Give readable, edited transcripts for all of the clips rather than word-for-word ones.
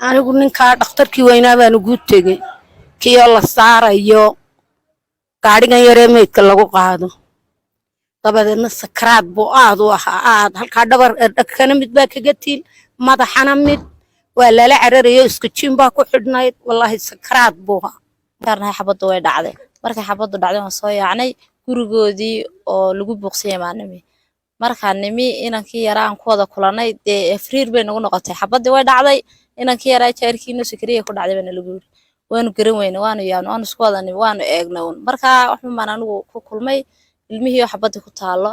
Anigu ninkaa dhakhtarkii weynaa baan ugu tegey, kiyoo la saarayo gaadhigan yaree meydka lagu qaado. Dabadeedna sakaraad buu aad u ahaa, aad halkaa dhabar dhagkana mid baa kaga tiil, madaxana mid waa lala cararayo, isku jiin baa ku xidhnayd. Wallaahi, sakaraad buu ahaa. Karnahay, xabaddu way dhacday. Markay xabaddu dhacday, waan soo yaacnay gurigoodii oo lagu buuqsanyay baa nimi. Markaan nimi, inankii yaraa aan ku wada kulanay, dee afriir bay nagu noqotay. Xabaddii way dhacday, inankii yaraa jaarkiina Sakariya ku dhacday baana lagu yiri. Waanu garan weyne, waanu yaabnay, waanu isku wada nimi, waanu eegnay uun. Markaa waxun baan anigu ku kulmay ilmihii oo xabaddii ku taalo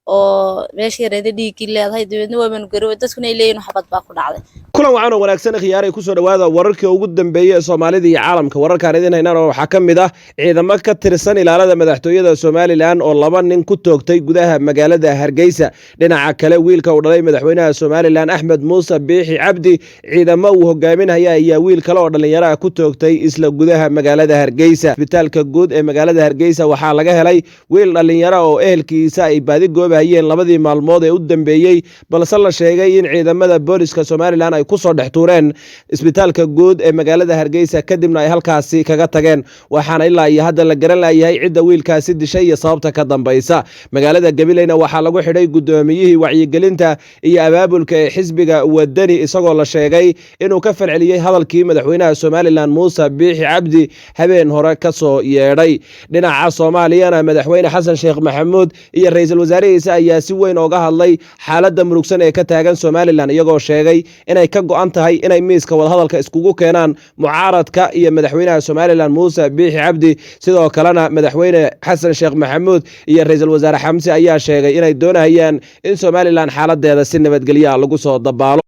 oo meeshii yareeda dhiiggii leedahay. Dabeedna waabanu garan weyne, dadkuna ay leeyihin xabad baa ku dhacday. Kulan wacan oo wanaagsan, khiyaaray. Kusoo dhowaada wararkii ugu dambeeyey ee Soomaalida iyo caalamka. Wararkaan idin haynaan waxaa ka mid ah ciidamo ka tirsan ilaalada madaxtooyada Somaliland oo laba nin ku toogtay gudaha magaalada Hargeysa. Dhinaca kale, wiilka uu dhalay madaxweynaha Somaliland, Axmed Muuse Biixi Cabdi, ciidamo uu hogaaminaya ayaa wiil kale oo dhallinyaro ah ku toogtay isla gudaha magaalada Hargeysa. Isbitaalka guud ee magaalada Hargeysa waxaa laga helay wiil dhallinyaro oo ehelkiisa ay baadi goobayeen 2dii maalmood ee u dambeeyey, balse la sheegay in ciidamada booliska Somaliland ay kusoo dhex tuureen isbitaalka guud ee magaalada Hargeysa, kadibna ay halkaasi kaga tageen. Waxaana ilaa iyo hadda la garan layahay cidda wiilkaasi dishay iyo sababta ka dambaysa. Magaalada Gabileyna waxaa lagu xidhay guddoomiyihii wacyigelinta iyo abaabulka ee xisbiga Wadani, isagoo la sheegay inuu ka falceliyey hadalkii madaxweynaha Somaliland, Muuse Biixi Cabdi, habeen hore kasoo yeedhay. Dhinaca Soomaaliyana, madaxweyne Xasan Sheekh Maxamuud iyo ra-iisul wasaarihiisa ayaa si weyn ooga hadlay xaaladda murugsan ee ka taagan Somaliland, iyagoo sheegay inay ka go'an tahay inay miiska wadahadalka iskugu keenaan mucaaradka iyo madaxweynaha Somaliland, Muuse Biixi Cabdi. Sidoo kalena, madaxweyne Xasan Sheekh Maxamuud iyo ra-iisul wasaare Xamse ayaa sheegay inay doonayaan in Somaliland xaaladeeda si nabadgelyaa lagu soo dabaalo.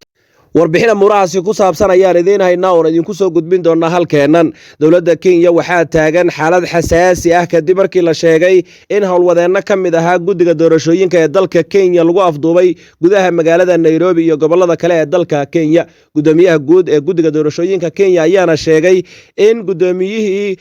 Warbixin amuurahaasi ku saabsan ayaan idiin haynaa oon idinku soo gudbin doonaa halkeennan. Dowladda Kenya waxaa taagan xaalad xasaasi ah kadib markii la sheegay in howlwadeenno ka mid ahaa guddiga doorashooyinka ee dalka Kenya lagu afduubay gudaha magaalada Nairobi iyo gobolada kale ee dalka Kenya. Guddoomiyaha guud ee guddiga doorashooyinka Kenya ayaana sheegay in guddoomiyihii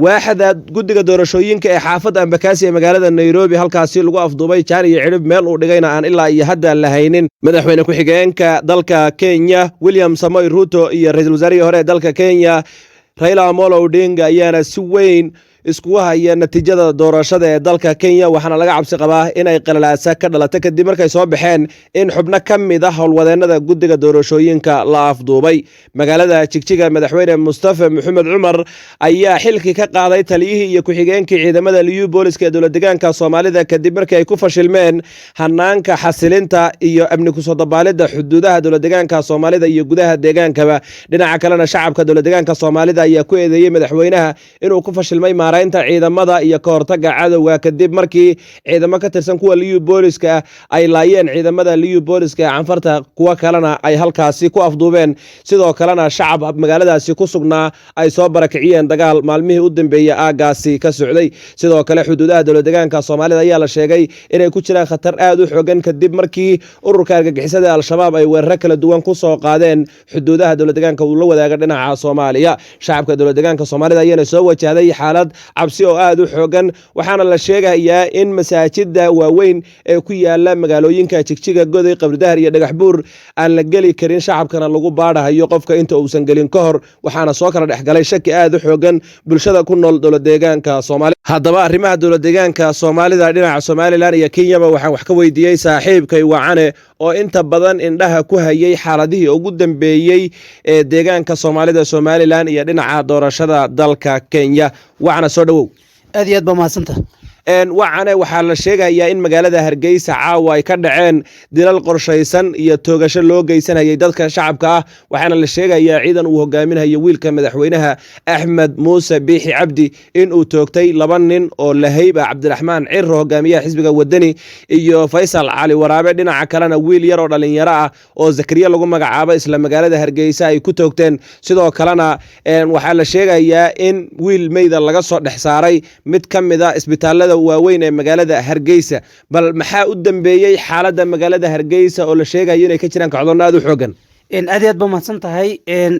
waaxda guddiga doorashooyinka ee xaafadda Embakasi ee magaalada Nairobi halkaasi lagu afduubay, jaan iyo cidhib meel uu dhigayna aan ilaa iyo hadda la haynin. Madaxweyne ku-xigeenka dalka Kenya, William Samoei Ruto, iyo ra-iisul wasaarihii hore ee dalka Kenya, Raila Amolo Odinga, ayaana si weyn iskugu haya natiijada doorashada ee dalka Kenya, waxaana laga cabsi qabaa inay qalalaasa ka dhalata kadib markay soo baxeen in xubno ka mid ah howlwadeenada guddiga doorashooyinka la afduubay. Magaalada Jigjiga, madaxweyne Mustafa Maxamed Cumar ayaa xilkii ka qaaday taliyihii iyo ku-xigeenkii ciidamada Liyu Booliska ee dowlad deegaanka Soomaalida, kadib markii ay ku fashilmeen hanaanka xasilinta iyo amni kusoo dabaalida xuduudaha dowlad deegaanka Soomaalida iyo gudaha deegaankaba. Dhinaca kalena, shacabka dowlad deegaanka Soomaalida ayaa ku eedeeyey madaxweynaha inuu ku fashilmay maaraynta ciidamada iyo ka hortaga cadowga, kadib markii ciidamo ka tirsan kuwa Liyu Booliska ay laayeen ciidamada Liyu Booliska ee Canfarta, kuwo kalena ay halkaasi ku afduubeen, sidoo kalena shacab magaaladaasi ku sugnaa ay soo barakiciyeen dagaal maalmihii u dambeeyey aagaasi ka socday. Sidoo kale, xuduudaha dowlad deegaanka Soomaalida ayaa la sheegay inay ku jiraan khatar aad u xoogan, kadib markii ururka argagixisada Al-Shabaab ay weeraro kala duwan ku soo qaadeen xuduudaha dowlad deegaanka uu la wadaaga dhinaca Soomaaliya. Shacabka dowlad deegaanka Soomaalida ayaana soo wajahday xaalad cabsi oo aad u xoogan, waxaana la sheegayaa in masaajida waaweyn ee ku yaala magaalooyinka Jigjiga, Goday, Qabridahar iyo Dhagaxbuur aan la geli karin, shacabkana lagu baadhahayo qofka inta uusan gelin ka hor. Waxaana soo kala dhexgalay shaki aad u xoogan bulshada ku nool dowlad deegaanka Soomaalida. Haddaba, arrimaha dowlad deegaanka Soomaalida, dhinaca Somaliland iyo Kenyaba, waxaan wax ka weydiiyey saaxiibkay Wacane oo inta badan indhaha ku hayay xaaladihii ugu dambeeyey ee deegaanka Soomaalida, Somaliland iyo dhinaca doorashada dalka Kenya. Wacana, soo dhowow. Aad iyo aad baa mahadsanta. Wacane, waxaa la sheegayaa in magaalada Hargeysa caawa ay ka dhaceen dilal qorshaysan iyo toogasho loo geysanayay dadka shacabka ah, waxaana la sheegayaa ciidan uu hogaaminayo wiilka madaxweynaha, Axmed Muuse Biixi Cabdi, in uu toogtay laba nin oo lahayb ah, Cabdiraxmaan Ciro, hogaamiyaha xisbiga Wadani, iyo Faysal Cali Waraabe. Dhinaca kalena, wiil yar oo dhalinyaro ah oo Zakariya lagu magacaabo isla magaalada Hargeysa ay ku toogteen. Sidoo kalena, waxaa la sheegayaa in wiil meyda laga soo dhex saaray mid ka mid a isbitaalada waaweyn ee magaalada Hargeysa. Bal maxaa u dambeeyey xaaladda magaalada Hargeysa oo la sheegayo inay ka jiraan kacdoonno aad u xoogan? Aad iyo aad ba mahadsan tahay.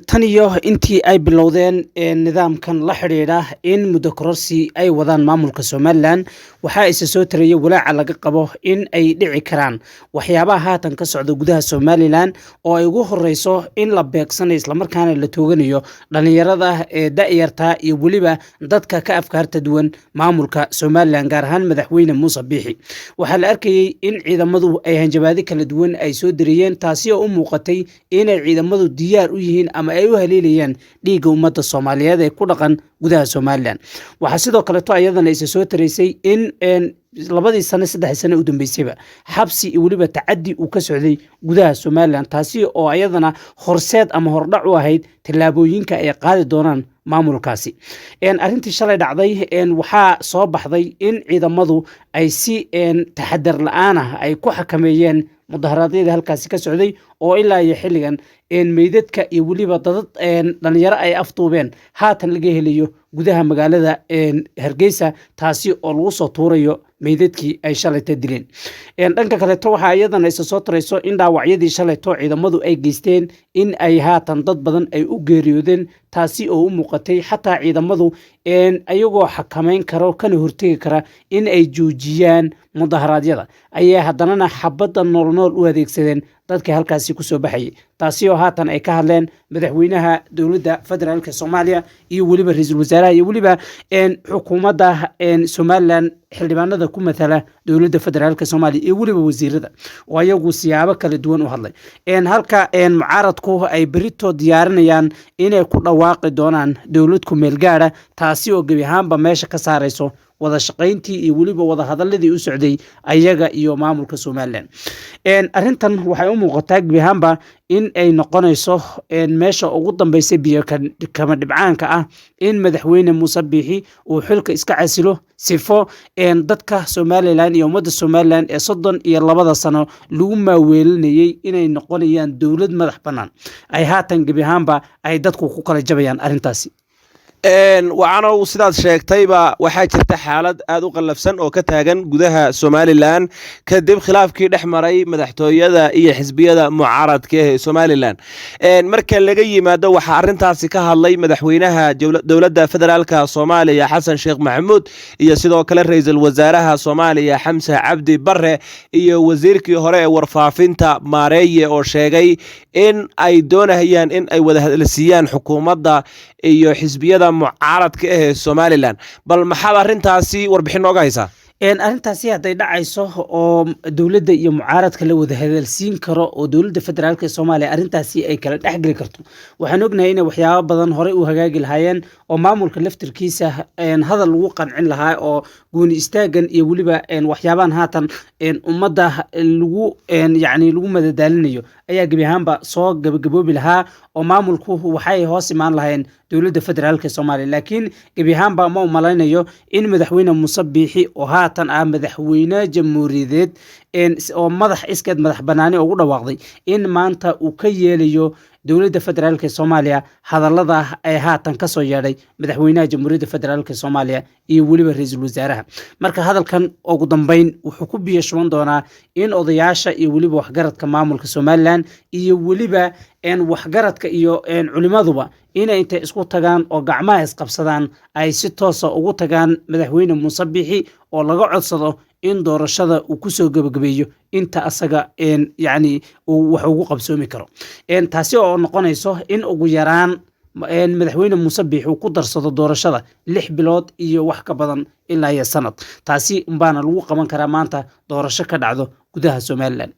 Tan iyo intii ay bilowdeen nidaamkan la xidhiidha in muddo kororsi ay wadaan maamulka Somaliland, waxaa isa soo tarayay walaaca laga qabo in ay dhici karaan waxyaabaha haatan ka socda gudaha Somaliland, oo ay ugu horeyso in la beegsanayo islamarkaana la tooganayo dhalinyarada ee da'yarta iyo weliba dadka ka afkaarta duwan maamulka Somaliland, gaar ahaan Madaxweyne Muuse Biixi. Waxaa la arkayey in ciidamadu ay hanjabaado kala duwan ay soo diriyeen, taasi oo u muuqatay inay ciidamadu diyaar u yihiin ama ay u haleelayaan dhiigga ummadda Soomaaliyeed ee ku dhaqan gudaha Somaliland. Waxaa sidoo kaleeto ayadana isa soo taraysay in 2dii sano, 3dii sano u dambeysayba xabsi iyo weliba tacaddi uu ka socday gudaha Somaliland, taasi oo ayadana horseed ama hordhac u ahayd tallaabooyinka ay qaadi doonaan maamulkaasi. Arrintii shalay dhacday, waxaa soo baxday in ciidamadu ay si taxadar la'aan ah ay ku xakameeyeen mudaharaadyada halkaasi ka socday, oo ilaa iyo xilligan meydadka iyo weliba dadad dhalinyaro ay afduubeen haatan laga helayo gudaha magaalada Hargeysa, taasi oo lagu soo tuurayo meydadkii ay shalayto dileen. Dhanka kaleeto, waxaa iyadana isa soo tarayso in dhaawacyadii shalayto ciidamadu ay geysteen in ay haatan dad badan ay u geeriyoodeen, taasi oo u muuqatay xataa ciidamadu ayagoo xakameyn karo kana hortegi kara in ay joojiyaan mudaharaadyada, ayay haddanana xabadda noolnool u adeegsadeen dadkii halkaasi kusoo baxayay, taasi oo haatan ay ka hadleen madaxweynaha dowladda federaalka Soomaaliya iyo weliba ra-iisul wasaaraha iyo weliba xukuumadda Somaliland, xildhibaanada ku matala dowladda federaalka Soomaaliya iyo weliba wasiirada, oo ayagu siyaabo kala duwan u hadlay, halka mucaaradku ay berito diyaarinayaan inay ku dhawaaqi doonaan dowlad ku meel gaara, taasi oo gebi ahaanba meesha ka saarayso wada shaqayntii iyo weliba wada hadaladii u socday ayaga iyo maamulka Somaliland. Arrintan waxay u muuqataa gebi ahaanba in ay noqonayso meesha ugu dambeysay biyo kama dhibcaanka ah in Madaxweyne Muuse Biixi uu xilka iska casilo, sifo dadka Somaliland iyo ummadda Somaliland ee 32da sano lagu maaweelinayay inay noqonayaan dowlad madax bannaan ay haatan gebi ahaanba ay dadku ku kala jabayaan arrintaasi. Wacanow, sidaad sheegtayba waxaa jirta xaalad aad u qallafsan oo ka taagan gudaha Somaliland kadib khilaafkii dhex maray madaxtooyada iyo xisbiyada mucaaradka ee Somaliland. Marka laga yimaado, waxaa arrintaasi ka hadlay madaxweynaha dowladda federaalka Soomaaliya, Xasan Sheekh Maxamuud, iyo sidoo kale ra-iisul wasaaraha Soomaaliya, Xamse Cabdi Bare, iyo wasiirkii hore ee warfaafinta, Maareeye, oo sheegay in ay doonayaan in ay wada hadalsiiyaan xukuumadda iyo xisbiyada mucaaradka ah ee Somaliland. Bal maxaad arrintaasi warbixin nooga haysaa? Arrintaasi hadday dhacayso oo dowladda iyo mucaaradka la wada hadalsiin karo oo dowladda federaalka ee Soomaaliya arrintaasi ay kala dhexgeli karto, waxaan ognahay inay waxyaabo badan horey u hagaagi lahaayeen oo maamulka laftirkiisa hadal lagu qancin lahaa, oo gooni istaagan iyo weliba waxyaabahan haatan ummadda lagu yacni lagu madadaalinayo ayaa gebi ahaanba soo gabagaboobi lahaa, oo maamulku waxay hoos imaan lahayeen dowladda federaalka Soomaaliya. Laakiin gebi ahaanba ma umalaynayo in Madaxweyne Muuse Biixi, oo haatan ah madaxweyne jamhuuriyadeed oo madax iskeed madax banaani ugu dhawaaqday, in maanta uu ka yeelayo dowladda federaalka Soomaaliya hadallada ay haatan kasoo yeedhay madaxweynaha jamhuuriyadda federaalka Soomaaliya iyo weliba ra-iisul wasaaraha. Marka hadalkan ugu dambeyn wuxuu ku biyo shuban doonaa in odayaasha iyo weliba waxgaradka maamulka Somaliland iyo weliba waxgaradka iyo culimaduba inay intay isku tagaan oo gacmaha isqabsadaan ay si toosa ugu tagaan Madaxweyne Muuse Biixi oo laga codsado in doorashada uu kusoo gebagabeeyo inta asaga yacni uu wax ugu qabsoomi karo, taasi oo noqonayso in ugu yaraan Madaxweyne Muuse Biixi uu ku darsado doorashada 6 bilood iyo wax ka badan ilaa iyo sanad. Taasi unbaana lagu qaban karaa maanta doorasho ka dhacdo gudaha Somaliland.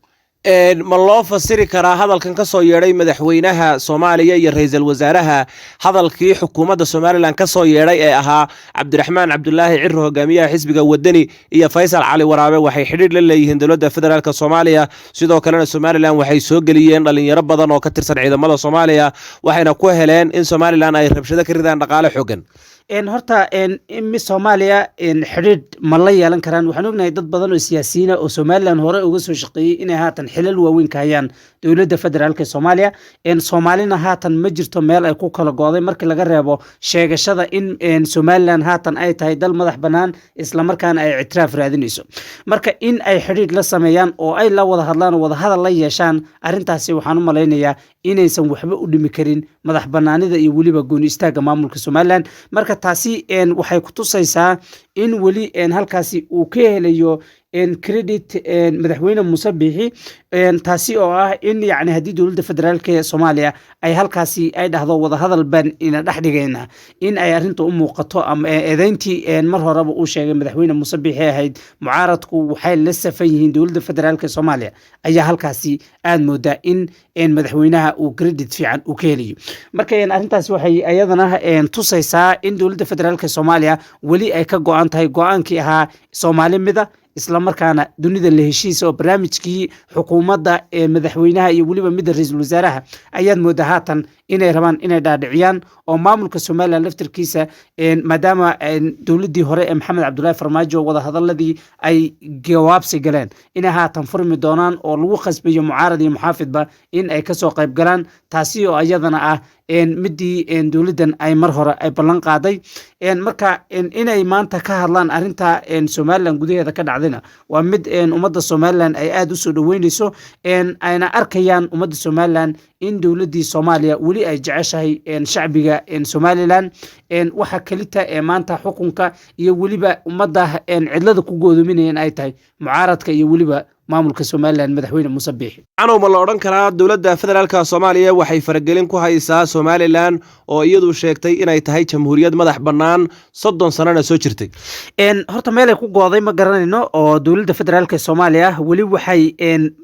Ma loo fasiri karaa hadalkan ka soo yeedhay madaxweynaha Soomaaliya iyo ra-iisul wasaaraha hadalkii xukuumadda Somaliland ka soo yeedhay ee ahaa Cabdiraxmaan Cabdulaahi Ciro, hogaamiyaha xisbiga Wadani, iyo Faysal Cali Waraabe waxay xidhiidh la leeyihiin dowladda federaalka Soomaaliya, sidoo kalena Somaliland waxay soo geliyeen dhalinyaro badan oo ka tirsan ciidamada Soomaaliya, waxayna ku heleen in Somaliland ay rabshado ka ridaan dhaqaale xooggan? Horta imi Soomaaliya xidhiidh ma la yeelan karaan? Waxaan ognahay dad badan oo siyaasiyiina oo Somaliland hore uga soo shaqeeyey inay haatan xilal waaweyn ka hayaan dowladda federaalka ee Soomaaliya. Soomaalina haatan ma jirto meel ay ku kala go'day, markii laga reebo sheegashada in Somaliland haatan ay tahay dal madax bannaan, islamarkaana ay ictiraaf raadinayso. Marka in ay xidhiidh la sameeyaan oo ay la wada hadlaan oo wada hadal la yeeshaan, arrintaasi waxaan u malaynayaa inaysan waxba u dhimi karin madax bannaanida iyo weliba gooni istaagga maamulka Somaliland. Marka taasi waxay ku tusaysaa in weli halkaasi uu ka helayo credit madaxweyne Muuse Biixi, taasi oo ah in yacni haddii dowladda federaalka ee Soomaaliya ay halkaasi ay dhahdo wadahadal baan ina dhex dhigaynaa, in ay arrinta u muuqato ama eedeyntii mar horeba uu sheegay madaxweyne Muuse Biixi ahayd mucaaradku waxay la safan yihiin dowladda federaalka ee Soomaaliya, ayaa halkaasi aad moodaa in madaxweynaha uu credit fiican uu ka helayo. Marka arrintaasi waxay ayadana tusaysaa in dowladda federaalka ee Soomaaliya weli ay ka go-an tahay go-aankii ahaa Soomaali mida, islamarkaana dunida la heshiisa, oo barnaamijkii xukuumadda ee madaxweynaha iyo weliba midda ra-iisul wasaaraha ayaad moodaa haatan inay rabaan inay dhaadhiciyaan oo maamulka Somaliland laftirkiisa, maadaama dowladdii hore ee Maxamed Cabdulaahi Farmaajo wadahadaladii ay gawaabsi galeen, inay haatan furmi doonaan oo lagu khasbayo mucaarad iyo muxaafidba in ay kasoo qayb galaan, taasi oo iyadana ah midii dowladdan ay mar hore ay ballan qaaday. Marka inay maanta ka hadlaan arrinta Somaliland gudaheeda ka dhacdayna waa mid ummadda Somaliland ay aada usoo dhaweyneyso, ayna arkayaan ummadda Somaliland in dowladdii Soomaaliya weli ay jeceshahay shacbiga Somaliland. Waxa kelita ee maanta xukunka iyo weliba ummadda cidlada ku go'doominayeen ay tahay mucaaradka iyo weliba maamulka Somaliland, madaxweyne Muuse Biixi. Canow, ma la odhan karaa dowladda federaalka Soomaaliya waxay faragelin ku haysaa Somaliland, oo iyadu sheegtay inay tahay jamhuuriyad madax bannaan, 30 sanana soo jirtay? Horta meelay ku gooday ma garanayno, oo dowladda federaalka Soomaaliya weli waxay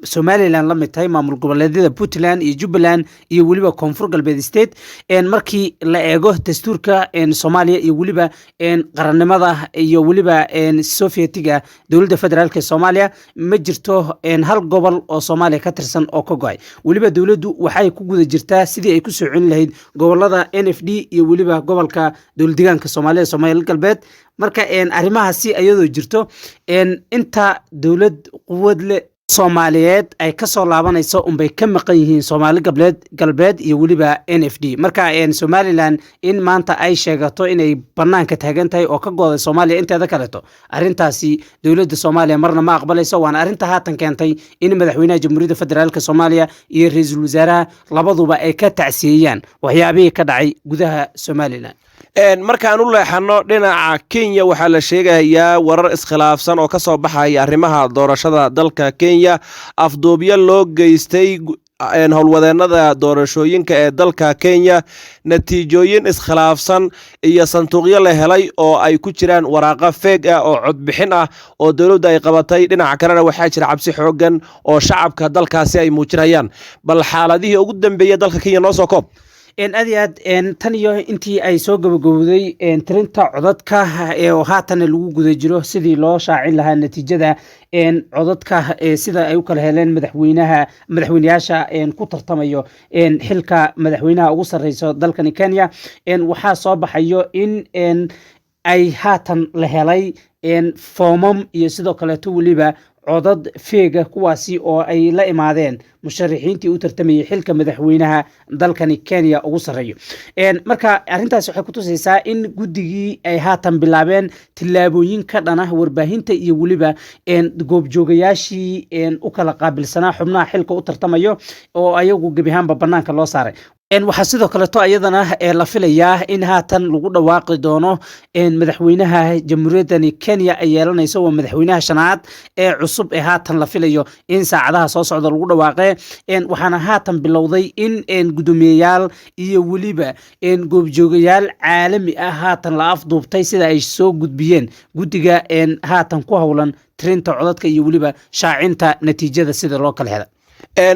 Somaliland la mid tahay maamul goboleedyada Puntland iyo Jubbaland iyo weliba Koonfur Galbeed State. Markii la eego dastuurka Soomaaliya iyo weliba qarannimada iyo weliba sovietiga dowladda federaalka Soomaaliya, ma jirto hal gobol oo Soomaaliya ka tirsan oo ka go-ay. Weliba dowladdu waxay ku guda jirtaa sidii ay ku soo celin lahayd gobolada NFD iyo weliba gobolka dowlad deegaanka Soomaalida, Soomaaliya Galbeed. Marka arrimahaasi iyadoo jirto, inta dowlad quwad leh Soomaaliyeed ay kasoo laabanayso unbay ka maqan yihiin Soomaali Galbeed iyo weliba NFD. Marka Somaliland in maanta ay sheegato inay banaanka taagan tahay oo ka gooday Soomaaliya inteeda kaleeto, arrintaasi dowladda Soomaaliya marna ma aqbalayso. Waana arrinta haatan keentay in madaxweynaha Jamhuuriyadda Federaalka Soomaaliya iyo ra-iisul wasaaraha labaduba ay ka tacsiyeeyaan waxyaabihii ka dhacay gudaha Somaliland. Markaan u leexano dhinaca Kenya, waxaa la sheegayaa warar iskhilaafsan oo ka soo baxaya arrimaha doorashada dalka Kenya, afduubyo loo geystay howlwadeenada doorashooyinka ee dalka Kenya, natiijooyin iskhilaafsan iyo sanduuqyo la helay oo ay ku jiraan waraaqo fake ah oo codbixin ah oo dowladda ay qabatay. Dhinaca kalena waxaa jira cabsi xoogan oo shacabka dalkaasi ay muujinayaan. Bal xaaladihii ugu dambeeyey dalka Kenya noo soo koob. Aad iyo aad, tan iyo intii ay soo gabagabowday tirinta codadka oo haatana lagu guda jiro sidii loo shaacin lahaa natiijada codadka, sida ay u kala heleen madaxweynaha, madaxweyneyaasha ku tartamayo xilka madaxweynaha ugu sareyso dalkani Kenya, waxaa soo baxayo in ay haatan la helay foomam iyo sidoo kaleeto weliba codad fake ah, kuwaasi oo ay la imaadeen musharaxiintii u tartamayay xilka madaxweynaha dalkani Kenya ugu sarreeyo. Marka arrintaasi waxay kutusaysaa in guddigii ay haatan bilaabeen tillaabooyin ka dhan ah warbaahinta iyo weliba goobjoogayaashii u kala qaabilsanaa xubnaha xilka u tartamayo, oo ayagu gebi ahaanba banaanka loo saaray. Waxaa sidoo kaleeto iyadana la filayaa in haatan lagu dhawaaqi doono madaxweynaha jamhuuriyaddani Kenya ay yeelanayso. Waa madaxweynaha shanaad ee cusub ee haatan la filayo in saacadaha soo socda lagu dhawaaqe. Waxaana haatan bilowday in guddoomiyeyaal iyo weliba goobjoogayaal caalami ah haatan la afduubtay, sida ay soo gudbiyeen guddiga haatan ku howlan tirinta codadka iyo weliba shaacinta natiijada sida loo kala hela.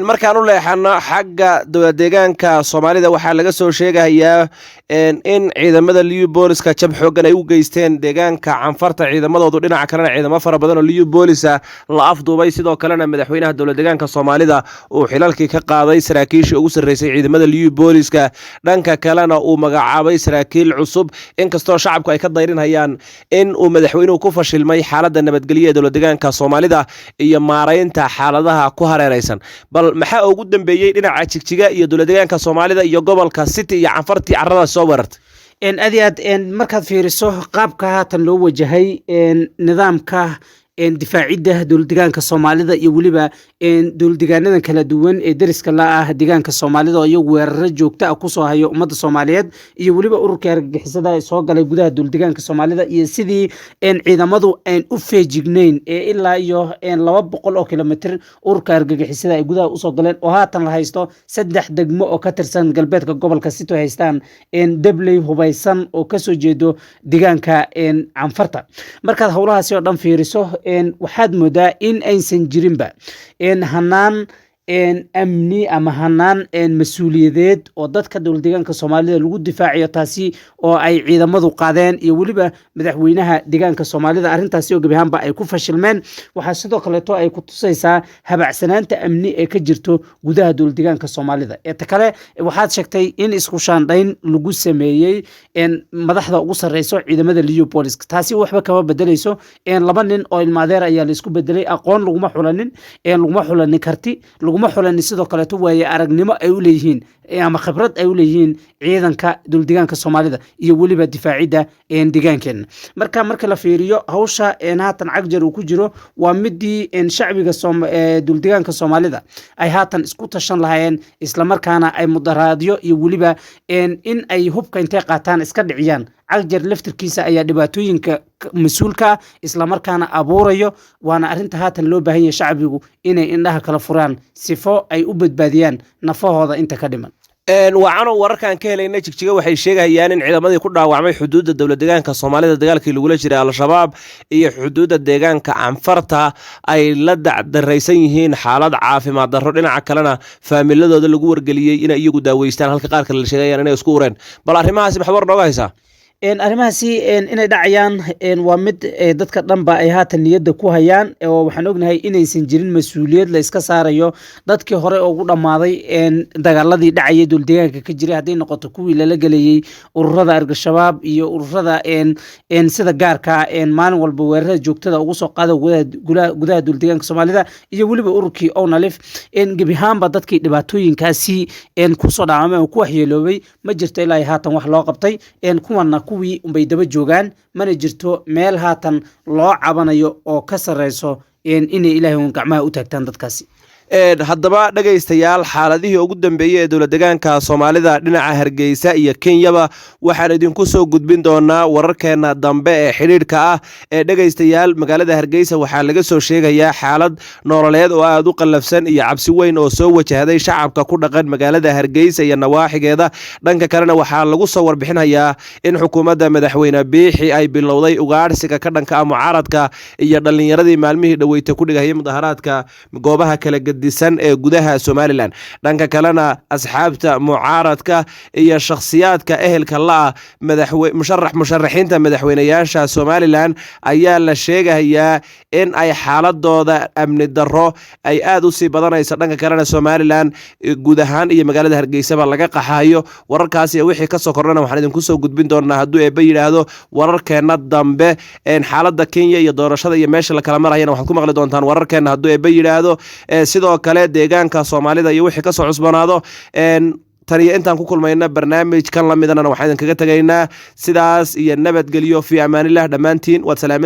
Markaan u leexano xagga dowlad deegaanka Soomaalida, waxaa laga soo sheegayaa in ciidamada Liyu Booliska jab xoogan ay u geysteen deegaanka Canfarta ciidamadoodu. Dhinaca kalena ciidamo fara badan oo Liyu Boolisa la afduubay. Sidoo kalena madaxweynaha dowlad deegaanka Soomaalida uu xilalkii ka qaaday saraakiishii ugu sarreysay ciidamada Liyu Booliska, dhanka kalena uu magacaabay saraakiil cusub, inkastoo shacabku ay ka dayrinhayaan in uu madaxweynuhu ku fashilmay xaaladda nabadgelyo ee dowlad deegaanka Soomaalida iyo maaraynta xaaladaha ku hareeraysan. Bal maxaa ugu dambeeyey dhinaca Jigjiga iyo dowlad deegaanka Soomaalida iyo gobolka City iyo Canfartii carradaas soo weerartay? Aad iyo aad, markaad fiiriso qaabka haatan loo wajahay nidaamka difaacidda dowlad deegaanka Soomaalida iyo weliba dowlad deegaanadan kala duwan ee deriska la ah deegaanka Soomaalida, oo iyagu weeraro joogto ah kusoo hayo ummadda Soomaaliyeed, iyo weliba ururka argagixisada ee soo galay gudaha dowlad deegaanka Soomaalida, iyo sidii ciidamadu aan u feejignayn ee ilaa iyo 200 oo kilomitr ururka argagixisada ay gudaha usoo galeen, oo haatan la haysto saddex degmo oo ka tirsan galbeedka gobolka Sito, haystaan dabley hubaysan oo kasoo jeedo deegaanka Canfarta. Markaad howlahaasi oo dhan fiiriso, waxaad moodaa in aysan jirinba hanaan amni ama hanaan mas-uuliyadeed oo dadka dowlad deegaanka Soomaalida lagu difaacayo, taasi oo ay ciidamadu qaadeen iyo weliba madaxweynaha deegaanka Soomaalida, arrintaasi oo gebi ahaanba ay ku fashilmeen. Waxaa sidoo kaleeto ay ku tusaysaa habacsanaanta amni ee ka jirto gudaha dowlad deegaanka Soomaalida. Ee ta kale, waxaad sheegtay in isku shaandhayn lagu sameeyey madaxda ugu sarreyso ciidamada Leopolis. Taasi waxba kama bedeleyso. Laba nin oo ilmaadeer ayaa la isku bedelay. Aqoon laguma xulanin, laguma xulanin karti, laguma xulanin sidoo kaleeto waaye aragnimo ay u leeyihiin ama khibrad ay u leeyihiin ciidanka dowlad deegaanka Soomaalida iyo weliba difaacidda deegaankeena. Marka la fiiriyo hawsha haatan Cagjar uu ku jiro, waa midii shacbiga dowlad deegaanka Soomaalida ay haatan isku tashan lahaayeen, islamarkaana ay mudaraadyo iyo weliba in ay hubka intay qaataan iska dhiciyaan. Cagjar laftirkiisa ayaa dhibaatooyinka mas-uulka ah, islamarkaana abuurayo. Waana arrinta haatan loo baahan yahay shacbigu inay indhaha kala furaan sifo ay u badbaadiyaan nafahooda inta ka dhiman. Waacano wararkaan ka helayna Jigjiga waxay sheegayaan in ciidamadii ku dhaawacmay xuduudda dowlad deegaanka Soomaalida dagaalkii lagula jiray Al-Shabaab iyo xuduudda deegaanka Canfarta ay la dacdaraysan yihiin xaalad caafimaad darro. Dhinaca kalena faamiladooda lagu wargeliyey inay iyagu daaweystaan, halka qaar kale la sheegayaan inay isku ureen. Bal arrimahaasi maxaad war nooga haysaa? Arrimahaasi inay dhacayaan waa mid dadka dhanba ay haatan niyadda ku hayaan, oo waxaan ognahay inaysan jirin mas-uuliyad la iska saarayo dadkii hore ugu dhammaaday dagaaladii dhacayay dowlad deegaanka ka jiray, hadday noqoto kuwii lala gelayey ururada Argashabaab iyo ururada sida gaarka maalin walba weerarada joogtada ugu soo qaada gudaha dowlad deegaanka Soomaalida, iyo weliba ururkii ONLF. Gebi ahaanba dadkii dhibaatooyinkaasi kusoo dhaawamay oo ku waxyeeloobay ma jirto ilaa haatan wax loo qabtay. Kuwana kuwii unbay daba joogaan. Mana jirto meel haatan loo cabanayo oo ka sarreyso inay Ilaahay uun gacmaha u taagtaan dadkaasi. Haddaba dhegaystayaal, xaaladihii ugu dambeeyey ee dowlad deegaanka Soomaalida, dhinaca Hargeysa iyo Kenyaba waxaan idinku soo gudbin doonaa wararkeena dambe ee xidhiidhka ah. Ee dhegaystayaal, magaalada Hargeysa waxaa laga soo sheegayaa xaalad nololeed oo aada u qallafsan iyo cabsi weyn oo soo wajahday shacabka ku dhaqan magaalada Hargeysa iyo nawaaxigeeda. Dhanka kalena waxaa lagu soo warbixinayaa in xukuumadda madaxweyne Biixi ay bilowday ugaadhsiga ka dhanka ah mucaaradka iyo dhallinyaradii maalmihii dhoweyta ku dhigahayay mudaharaadka goobaha kala gedisan ee gudaha Somaliland. Dhanka kalena asxaabta mucaaradka iyo shakhsiyaadka ehelka la-ah musharax musharaxiinta madaxweyneyaasha Somaliland ayaa la sheegayaa in ay xaaladooda amni darro ay aada u sii badanayso. Dhanka kalena Somaliland guud ahaan iyo magaalada Hargeysaba laga qaxayo. Wararkaas iyo wixii kasoo kordhana waxaan idinku soo gudbin doonaa, hadduu Eebbe yidhaahdo, wararkeena dambe. Xaaladda Kenya iyo doorashada iyo meesha la kala marayana waxaad ku maqli doontaan wararkeena, hadduu Eebbe yidhaahdo. Sidoo kale deegaanka Soomaalida iyo wixii kasoo cusboonaado. Tan iyo intaan ku kulmayna barnaamij kan lamidana, waxaan idinkaga tegaynaa sidaas iyo nabadgelyo, fi amaanillah. Dhammaantiin waad salaaman.